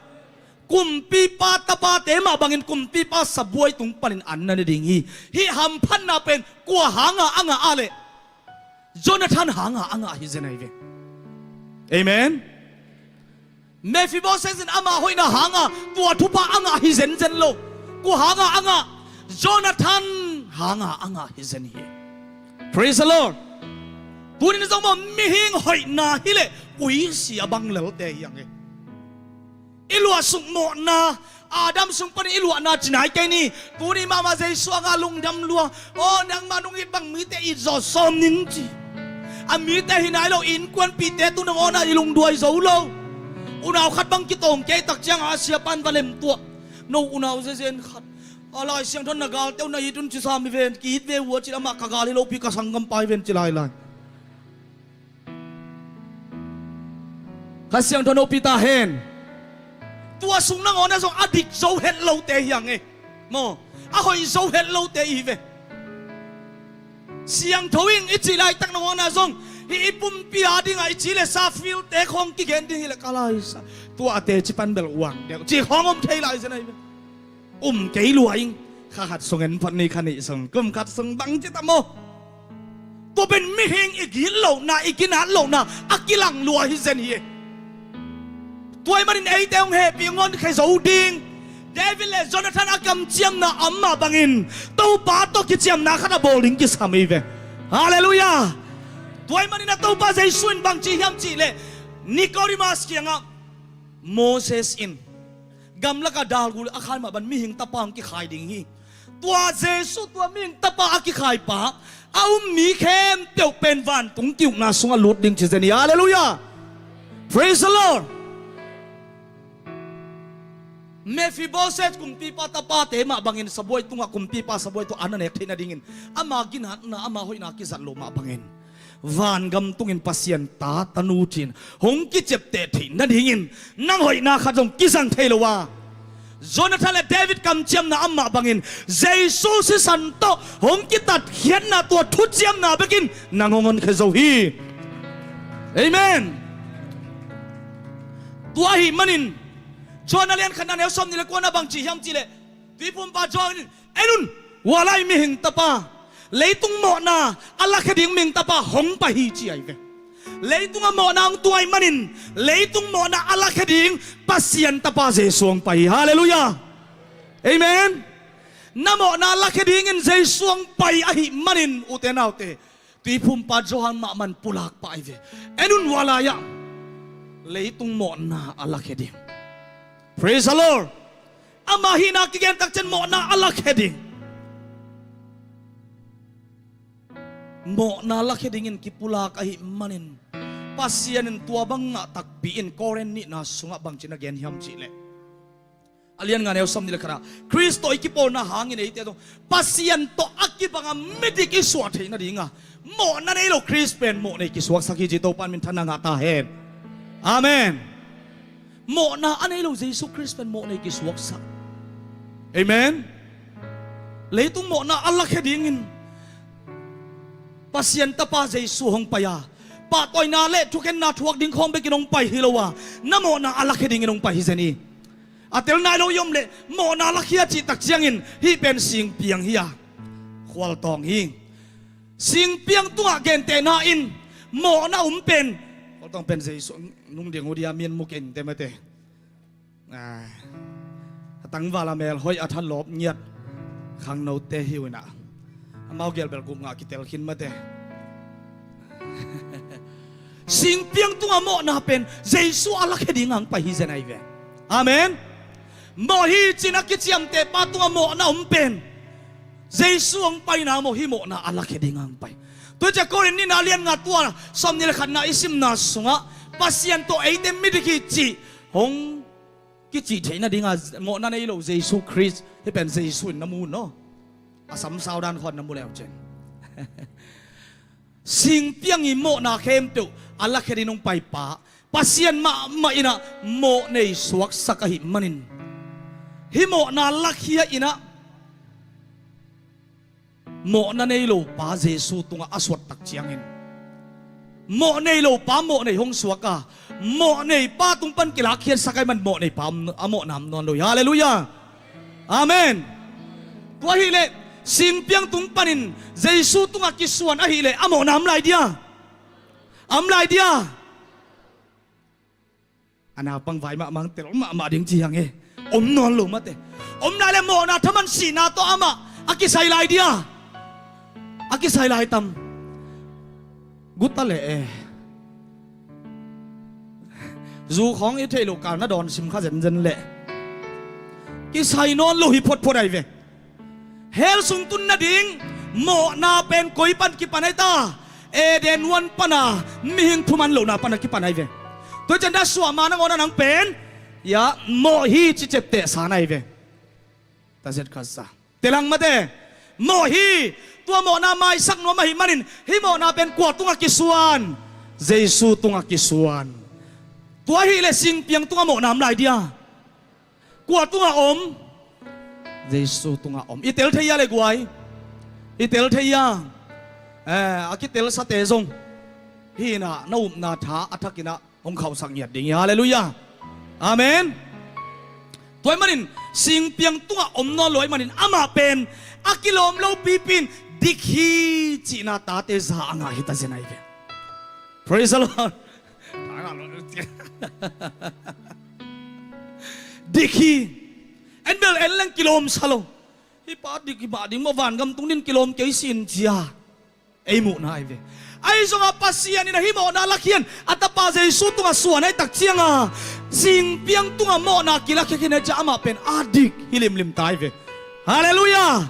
Kumpipa tapate mah bangin kumpipa sabuai tung panin an na ne ding hi. Hih hamphatna pen kua hanga a ngah a leh Jonathan hanga a ngah hi zen ahi ve. Amen. Mephiboset in ama hoihna hanga tua thupha a ngah hi zenzen lo. Kua hanga a ngah? Jonathan hanga a ngah hi zen hi. Praise the Lord. Tunin zong maw, mihing hoihna hi leh uisia bang lelte hi ang e. I luah suk mawhna, Adam sung panin i luahna ci nai kei ni. Tuni mahmah Jesu a ngah lungdam lua. Aw, nangmah nong it bang mite it zaw sawm ning ci. A mite hi nai lo, innkuanpihte tu nangawn ah i lungduai zo lo. Unau khat bang kitawng kei tak ciangah a siapa'n va lemtuah. No unau zezen khat, a Lai Siangtho na galte uh na it un ci sam hi ven, ki-it ve uh a ci leh amah ka gal hi lopi ka sanggampa hi ven ci lailai. Kha Siangtho in hopih ta hen. Tua sung nangawn ah zong a dik zo het lote hi ang e. Maw, a hoih zo het lote i hi ve. Siangtho ing i cih laitak nangawn ah zong, hih i pumpi a dingah i ci leh sa filte khawng kigen ding hi leh ka laisa, tua a teci pan bel uang deuh ci khawng om thei lai zen ahi ve. Um kei lua ing. Kha khat sung en phot ni, kha nih sung, kum khat sung bang ci ta maw? Tua pen mihing i gitlohna, i ginat lohna a kilang lua hi zen hi. Tua ahih manin eite hong hehpih, hong honkhia zo ding. David le Jonathan a kamciamna a om mah bangin Topa tawh kiciamna khat a bawl ding kisam hi ve. Halleluiah. Tua ahih manin a Topa Jesu in bang ci hiam cih leh Nicodemus kiangah, Moses in gamlakah dalgul a khai mah bang mihing tapa hong kikhai ding hi. Tua Jesu, tua mihing tapa a kikhaipa, a um mi khempeuh pen vantung ki-ukna sungah lut ding ci zen hi. Halleluiah. Praise the Lord. Mephiboset kumpipa tapate mah bangin sabuai tungah kumpipa sabuai tungah a na nek theih nadingin ama ginatna ama hoihna kizat loh mah bangin vangam tungin Pasian ta tanu ci-in hong kiciapteh theih nadingin nang hoihna khat zong kizang thei lo a, Jonathan le David kamciamna amah bangin Jesu sisan tawh hong kitatkhiatna tua thuciamna bekin nang hong honkhia zo hi. Amen. Tua ahih manin John a lian khatna neu sawmnih le kuana bang ci hiam cihleh, Tuiphumpa John in, "En un, ua lai mihing tapa, leitung mawhna a lakhia ding mihing tapa hong pai hi," ci ahi ve. Leitungah mawhna hong tung ahih manin leitung mawhna a lakhia ding Pasian tapa Jesu hong pai hi. Halleluiah. Amen. Na mawhna a lakhia dingin Jesu hong pai ahih manin ute naute, Tuiphumpa Johan mahmah in pulak pah ahi ve. En un, ua lai-ah leitung mawhna a lakhia ding. Praise the Lord. Ama hihna kigen takciang mawhna a lakhia ding. Mawhna lakhia dingin kipulak ahih manin Pasian in tua bang ngah takpi in Korin nihna sungah bangci na gen hiam cihleh, a lian nga neu sawmnih le khatah, Khrist tawh i kipawlna hangin eite zong Pasian tawh a kibanga midik i suah theih nadinga mawhna nei lo Khrist pen mawh nei kisuaksak hi ci. Topa in minthanna ngah ta hen. Amen. Mawhna a nei lo Jesu Khrist pen mawh nei kisuaksak. Amen. Leitung mawhna a lakhia dingin Pasian tapa Jesu hong pai a, pahtawina le thukhenna thuak ding khawng bekin hong pai hi lo a, na mawhna a lakhia dingin hong pai hi zen hi. A tel nai lo i om leh mawhna lakhia cih takciangin hih pen singpiang hi a, khualtawng hi. Singpiang tungah gentehna in mawhna um pen, khualtawng pen Jesu nung ding uh dia min mu kei inteh mate. A, a tangval a mel hoih a thalawp ngiat khangnote hi uh inah, amau gelbel gup ngah kitel khin mate. Singpiang tungah mawhna pen Jesu a lakhia ding hong pai hi zen ahi ve. Amen. Mawh hi cin a kiciamteh pa tungah mawhna om pen Jesu hong paina mawh hi, mawhna a lakhia ding hong pai. Tua ciah Korin nihna lian nga tua sawmnih le khatna i simna sungah Pasian tawh eite midik hi cih hong kicih theih nadinga mawhna nei lo Jesu Khrist, hih pen Jesu in na mu no. A samsau dan khawng na mu leu cin. Singpiang i mawhna khempeuh a lakhia ding hong paipa Pasian mahmah inah mawh nei suaksak ahih manin, hih mawhna lakhia inah mawhna nei lo pa Jesu tungah a suat takciangin, mawh nei lo pa mawh nei hong suak a, mawh nei pa tung pan kilakkhiatsak ahih man mawh nei pa a mawhna om nawn lo hi. Halleluiah. Amen. Tua ahileh singpiang tung panin Jesu tungah kisuan ahileh a mawhna om lai dia? Om lai dia? A naupang vai mahmah tel mahmah ding ci hang e. Om nawn lo mate. Om lai le mawhna thaman sihna tawh amah a kisai lai dia? A kisai lai tam? Guta leh e. Zu khawng i theih loh kal na dawn sim kha zenzen leh kisai nawn lo hi photphot ahi ve. Hell sung tun nading mawhna pen koi pan kipan ahi ta? Eden huan pana mihing thuman lohna pana kipan ahi ve. Tua cian da suahma nangawn a nang pen ia mawh hi ci ciapteh san ahi ve. Tazet khasa telang mate. Mawh hi. Tua mawhna maisak nuam ahih manin hih mawhna pen kua tungah kisuan? Jesu tungah kisuan. Tua ahileh singpiang tungah mawhna om lai dia? Kua tungah om? Jesu tungah om. I tel thei ia le guai? I tel thei ia? Eh, a kitelsate zong hih inah na upna tha a thakinah hong khauhsak ngiat ding hi. Halleluiah. Amen. Tua ahih manin singpiang tungah om nawn lo ahih manin amah pen a kilawm lo pipi in dik hi cihna tate za a ngah hi ta zen ahi ve. Praise the Lord. Dik hi. En bel en leng kilawm sa lo. Hih pa dik hi mah ding maw, vangam tung din kilawm kei sin cia ei muhna ahi ve. Ahi zongah Pasian in a hih mawhna lakhian a tapa Jesu tungah suan ahi tak cianga singpiang tungah mawhna kilakhia khin ahi ciah amah pen a dik hi limlim ta ahi ve. Halleluiah.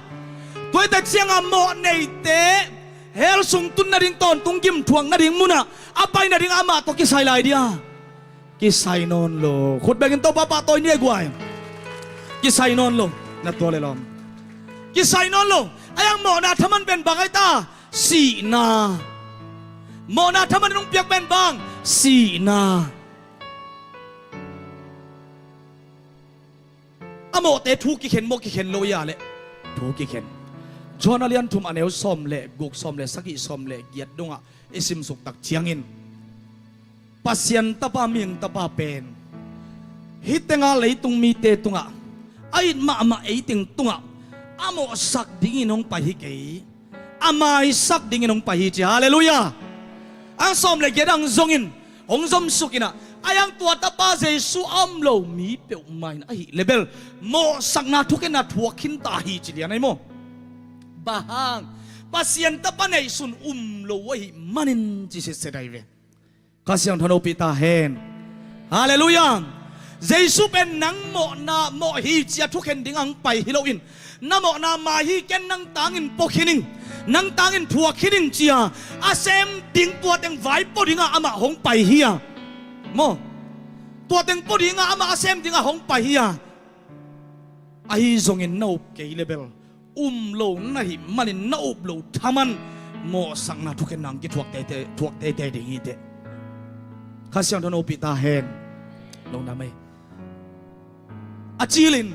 Tua ahi tak cianga mawh neite Hell sung tun nading, tawntung gim thuak nading munah a pai nading amah tawh kisai lai dia? Kisai nawn lo. Khut bekin Topa pahtawi ni ei guai. Kisai nawn lo. Na tua le lawm. Kisai nawn lo. A yang mawhna thaman pen bang ai ta? Sihna. Mawhna thaman in hong piak pen bang? Sihna. A mawhte thu kikhen maw, kikhen lo ia leh? Thu kikhen. Johan a lian thum a neu sawm le guk, sawm le sagih, sawm le giat dongah i simsuk tak ciangin Pasian Tapa, mihing tapa pen hih tenga leitung mite tungah a it mahmah ei teng tungah a mawhsak dingin hong pai hi kei, a maisak dingin hong pai hi ci. Halleluiah. Ang sawm le giat ang zongin hong zomsuk inah, a yang tua Tapa Jesu a om lo mi peuhmah in ahih leh bel mawhsakna thukhenna thuak khinta hi ci lian ahi maw? Bang hang? Pasian Tapa neihsun um lo ahih manin ci sitset ahi ve. Kha Siangtho nopih ta hen. Halleluiah. Jesu pen nang mawhna mawh hi ci-a thukhen dingah hong pai hi loin, na mawhna mai hi, ken nang tangin pua khin ing, nang tangin thuak khin ing ci-a a sem ding, tua teng vaipuak dingah amah hong pai hi a, maw? Tua teng pua dingah amah a sem dingah hong pai hi a. Ahi zongin na up kei leh bel um lo na hih manin na up loh thaman mawhsakna thukhenna hong kithuak teitei, thuak teitei ding hi teh. Kha Siangtho nopih ta hen. Lungdam ei. A cilin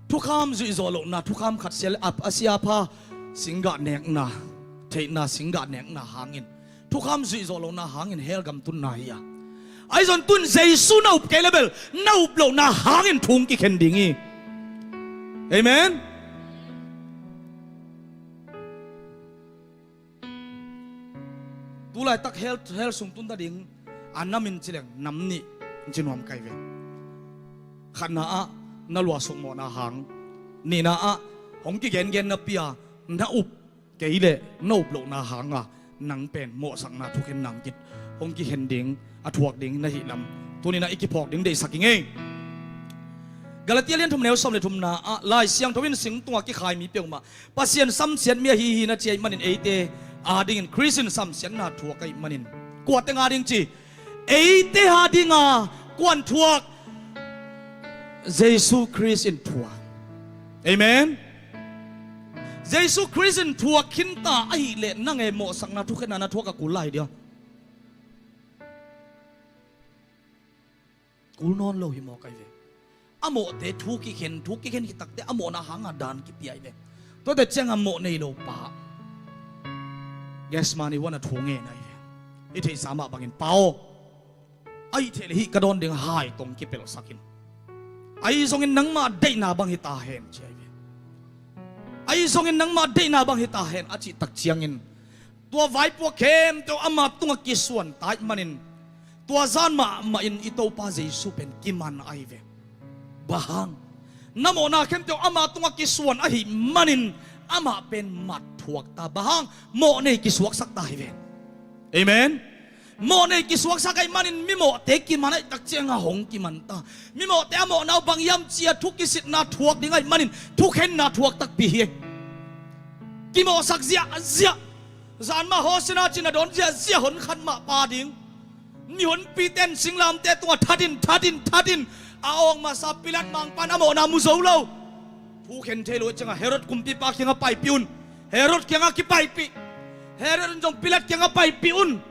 thukham zuihzawh lohna, thukham khat sia le ap a sia pha, singgah nekna, theihna singgah nekna hangin, thukham zuihzawh lohna hangin hell gam tunna hi a. Ahi zong tun Jesu na up kei leh bel na up lohna hangin thu hong kikhen ding hi. Amen. Tulaitak hell, hell sung tun ta ding a nam in ci leng nam nih in ci nuam kai ve. Khatna ah na luah suk mawhna hang, nihna ah hong kigengen napi-a na up kei leh na up lohna hanga nang pen mawhsakna thukhenna hong kikhen ding, a thuak ding na hih lam tuni-in ah i kiphawk ding deihsak ing ei. Galatia lian thum neu sawm le thumna ah Lai Siangtho in sing tungah kikhai mi peuhmah Pasian samsiat mi ahi hi na ci ahih manin eite adingin Khrist in samsiatna thuak ahih manin, kua teng ading ci? Eite adinga kuan thuak? Jesu Khrist in thuak. Amen. Jesu Khrist in thuak khinta ahih leh nang e mawhsakna thukhenna na thuak a kul lai dia? Kul nawn lo hi maw kai ve. A mawhte thu kikhen, thu kikhen khit takteh a mawhna hanga dan kipia hi ve. Tuate cianga mawh nei lo pa Gethsemane huan a thu ngen ahi ve. I theihsa mah bangin, Pa aw, ahih theih leh hih ka dawn ding hai tawh kipelhsak in. Ahi zongin nangmah deihna bang hi ta hen ci ahi ve. Ahi zongin nangmah deihna bang hi ta hen a cih tak ciangin tua vaipuak khempeuh ama tungah kisuan ta ahih manin tua zan mahmah in i Topa Jesu pen kiman ahi ve. Bang hang? Na mawhna khempeuh ama tungah kisuan ahih manin amah pen mat thuak ta. Bang hang? Mawh nei kisuaksak ta hi ve. Amen. Mawh nei kisuaksak ahih manin mimawhte kiman ahih tak cianga hong kiman ta. Mimawhte a mawhna uh bang hiam ci-a thu kisitna thuak ding ahih manin thukhenna thuak takpi hi. Kimawhsak ziahziah. Zan mah hosana cih na dawn ziahziah, hon khat mah pa ding. Mihonpite in singlamteh tungah that in, that in, that in a awng masa Pilat mangpa in a mawhna mu zo lo. Thu khen thei lo ahih ciangah Herod kumpipa kiangah paipih un. Herod kiangah kipaipih. Herod in zong Pilat kiangah paipih un.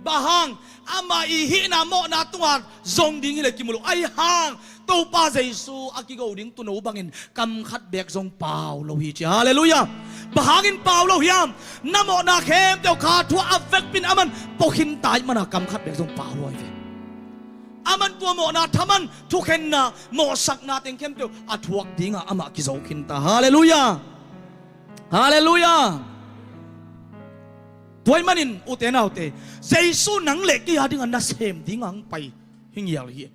Bang hang? Amah i hihna mawhna tungah zong ding hileh kimu lo. Ahi hang Topa Jesu a kigo ding tuuno bangin kam khat beek zong pau lo hi ci. Halleluiah. Bang hangin pau lo hiam? Na mawhna khempeuh kha thuah a vekpi in aman pua khinta ahih mana kam khat beek zong pau lo ahi ve. Aman tua mawhna thaman thukhenna, mawhsakna teng khempeuh a thuak dingah amah kizo khinta. Halleluiah. Halleluiah. Tua ahih manin ute naute, Jesu nang le kei adinga nasem dinga hong pai hi ngial hi.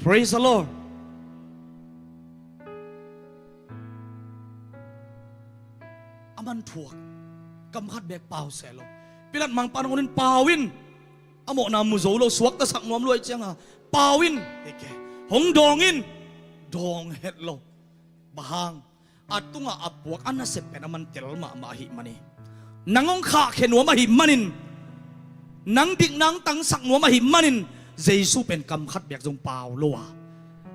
Praise the Lord. Aman thuak. Kam khat beek pau se lo. Pilat mangpa nangawn in pau in. A mawhna mu zo lo, suaktasak nuam lo ahih cianga pau in. Hong dawng in. Dawng het lo. Bang hang? A tungah a puak a nasep pen a man tel mahmah ahih manin, nang hong khahkhia nuam ahih manin, nang dik nang tangsak nuam ahih manin, Jesu pen kam khat beek zong pau lo a,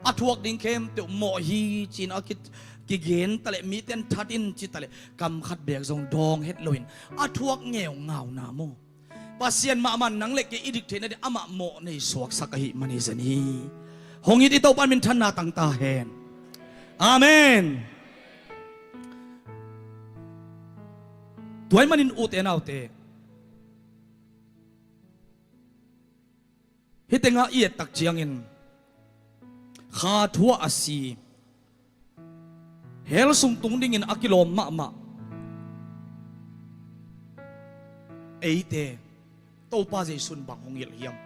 a thuak ding khempeuh mawh hi ci-in a ki, kigen taleh, mite in that in ci taleh, kam khat beek zong dawng het loin a thuak ngeungauna maw? Pasian mahmah nang le kei i dik theihna ding amah mawh nei suaksak ahih man hi zen hi. Hong it i Topa min thanna tang ta hen. Amen. Tua ahih manin ute naute, hih tengah i et tak ciangin kha thuah a si, hell sung tung dingin a kilawm mahmah eite Topa Jesu in bang hong hilh hiam?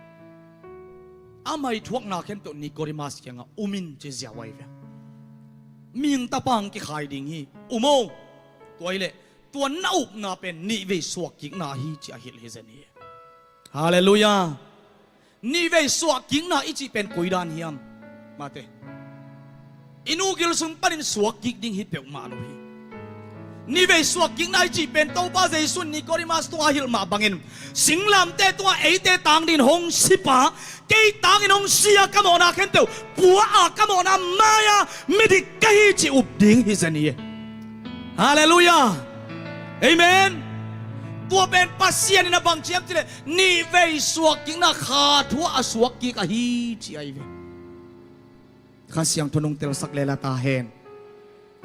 Ama i thuakna khempeuh Nicodemus kiangah um in ci ziau ahi ve. Mihing Tapa hong kikhai ding hi, um o. Tua hileh tua na upna pen nihvei suakkikna hi ci a hilh hi zen hi. Halleluiah. Nihvei suakkikna i cih pen koi dan hiam? Mate, i nu gil sung panin suakkik ding hi peuhmah lo hi. Nihvei suakkikna i cih pen Topa Jesu in Nicodemus tungah a hilh mah bangin, singlamteh tungah eite tang dingin hong sipa, kei tangin hong si a ka mawhna khempeuh pua a ka mawhna mai-a midik ka hi ci up ding hi zen hi. Halleluiah. Amen. Tua pen Pasian in a bang ci hiam cih leh nihvei suakkikna kha thuah a suakkik ahi ci ahi ve. Kha Siangtho in hong telsak lel ta hen.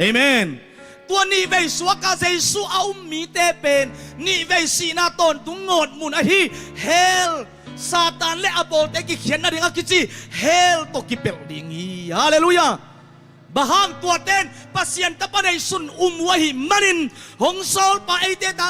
Amen. Tua nihvei suak a Jesu a um mite pen nihvei sihna tawntung ngawtmun ahi hell, Satan le a pawlte kikhiatna ding a kici hell tawh kipelh ding hi. Halleluiah. Bang hang? Tuate in Pasian Tapa Jesu in um uh ahih manin, hong sawlpa eite ta